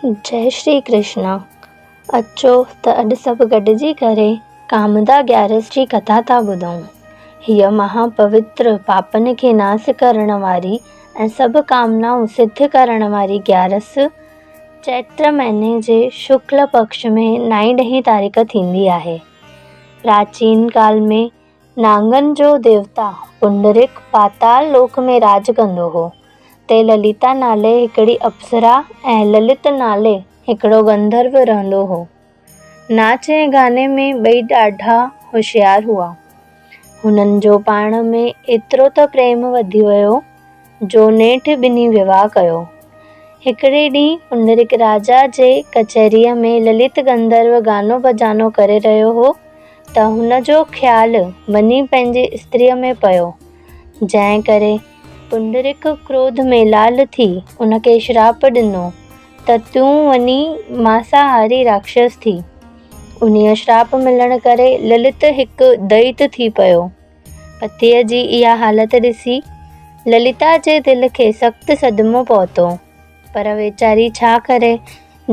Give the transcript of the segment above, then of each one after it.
جئي شري ڪرشنا. اچو ته اڄ سڀ گڏجي ڪري ڪامدا گيارس جي ڪٿا ٿا ٻڌون. هيء مها پوتر، پاپن کي ناس ڪرڻ واري ۽ سڀ ڪامنائون سڌ ڪرڻ واري گيارس چيٽ مهيني جي شڪل پڪش ۾ نائين ڏهين تاريخ ٿيندي آهي. پراچين ڪال ۾ نانگن جو ديوتا پنڊريڪ پاتال لوڪ ۾ راڄ ڪندو هو. تي لليتا نالي هڪڙي اپسرا ۽ للت نالي هڪڙو گنڌرو رهندو هو. ناچ ۽ گاني ۾ ٻئي ڏاڍا هوشيار هئا. هنن جو پاڻ ۾ ايترو ته پريم وڌي ويو، جو نيٺ ٻنهي وواهه ڪيو. هڪڙي ڏينهن پنڊريڪ راجا جي ڪچهريء ۾ للت گنڌرو گانو بجانو ڪري رهيو هو ته هن جو خيال وڃي پنهنجي استريء ۾ پيو، جنهن ڪري پنڊريڪ ڪروڌ ۾ لال ٿي ان کي شراپ ڏنو ته تون وڃي مانساهاري راڪشس ٿي. انهيء شراپ ملڻ ڪري للت هڪ دئيت ٿي پيو. پتيء جي اها حالت ڏسي لليتا جي دل کي سخت صدمو پهتو، پر ويچاري ڇا ڪري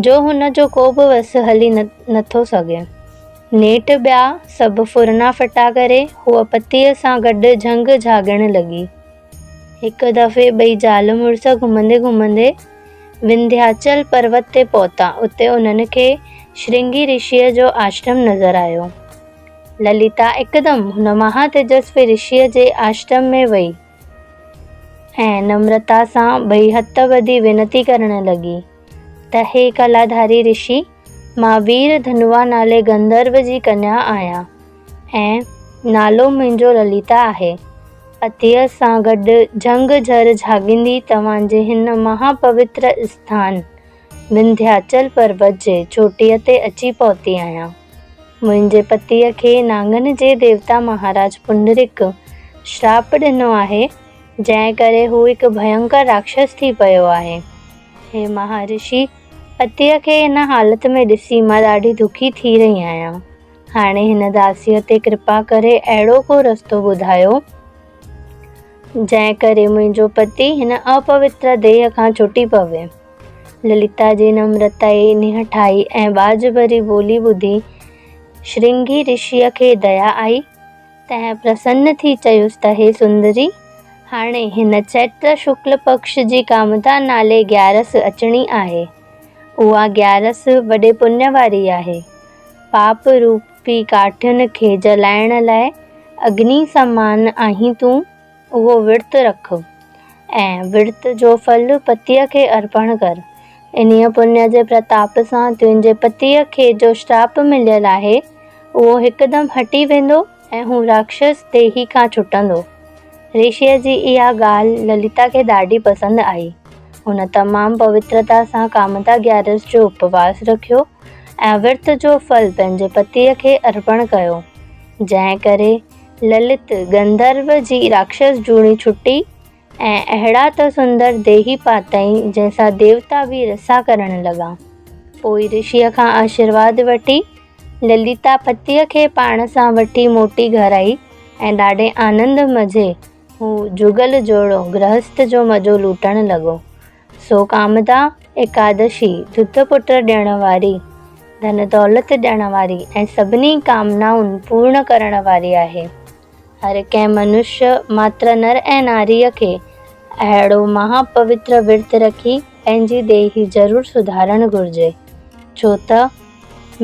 جو هن جو ڪو به وس هلي نٿو سگهي. نيٺ ٻيا سڀ ڦرنا ڦٽا ڪري هوء پتيء سان گڏ جهنگ جهاڳڻ لڳي. هڪ دفعي ٻئي زال مڙس گهمندي گهمندي ونڌياچل پروت تي پهتا. اتي انهن کي شرنگي رشيء جو آشرم نظر آيو. لليتا هڪدم هن مها تيجسوي رشيء جي آشرم ۾ وئي ۽ نمرتا سان ٻئي هٿ ٻڌي وينتي ڪرڻ لڳي ته هي ڪلاڌاري رشي، مان وير ڌنوا نالي گنڌرو جي ڪنيا آهيان ۽ نالو منهنجو لليتا آهي. پتيء سان گڏ جهنگ جهر جهاڳيندي توهان جي هن مها پوتر اسٿان ونڌياچل پربت جي چوٽيء تي اچي پهتي آهيان. منهنجي پتيء کي نانگن جي ديوتا مهاراج پنڊريڪ شراپ ڏنو آهي، جنهن ڪري هو هڪ ڀينڪر راڪشس ٿي پيو آهي. هي مهارشي، پتيء کي هن حالت ۾ ڏسي مان ڏاڍي دکي ٿي رهي آهيان. هاڻي هن داسيء تي ڪرپا ڪري اهڙو ڪو رستو ٻڌايو، جنهن ڪري منهنجو پتي هن اپوتر ديهه کان ڇٽي پوي. لليتا جي نمرتائي، نهٺائي ۽ ٻاجهه ڀري ٻولي ٻڌي شرنگي رشيء کي ديا آئي، تنهن پرسن ٿي چيس ته هي سندري! هاڻي هن چيٽ شڪل پڪش جي ڪامدا نالي گيارس اچڻي آهي. اها گيارس وڏي پڃ واري آهي. پاپ روپ پي ڪاٺين کي جلائڻ لاء اگني سمان آهين تون، اهو ورت رک ۽ ورت جو ڦل پتيء کي ارپڻ ڪر. انهيء پڃ جي پرتاپ سان تنهنجي پتيء کي جو شراپ مليل آهي، اهو هڪدم هٽي ويندو ۽ هو راڪشس ديهي کان ڇٽندو. رشيء جي اها ڳالهه لليتا کي ڏاڍي پسند آئي. هن تمام پوترتا سان ڪامتا گيارس جو اپواس رکيو ۽ ورت جو ڦل پنهنجي پتيء کي ارپڻ ڪيو، جنهن ڪري للت گنڌرو جي راڪشس جوڻي ڇٽي ۽ اهڙا ته سندر ديهي پاتائين، جنهن سان ديوتا به رسا ڪرڻ لڳا. پوء رشيء کان آشيرواد وٺي لليتا پتيء کي پاڻ سان وٺي موٽي گهر آئي ۽ ڏاڍي آنند مزي هو جگل جوڙو گرهست جو مزو لوٽڻ لڳو. سو ڪامدا ايڪادشي ڌت پٽ ڏيڻ واري، ڌن دولت ڏيڻ واري ۽ سڀني ڪامنائن پورڻ ڪرڻ واري آهي. هر ڪنهن منشيه ماتر نر ۽ ناريء کي اهڙو مها پوتر ورت رکي پنهنجي ديهي ضرور سڌارڻ گهرجي، ڇو ته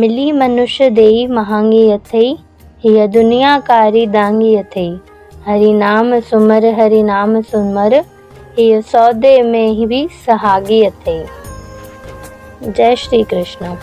ملي منشيه ديهي مهانگي اٿئي، هيء دنيا ڪاري دانگي اٿئي. هري نام سمر هري نام سمر، هيء سودي ۾ به سهاڳي اٿئي. جئي شري ڪرشن.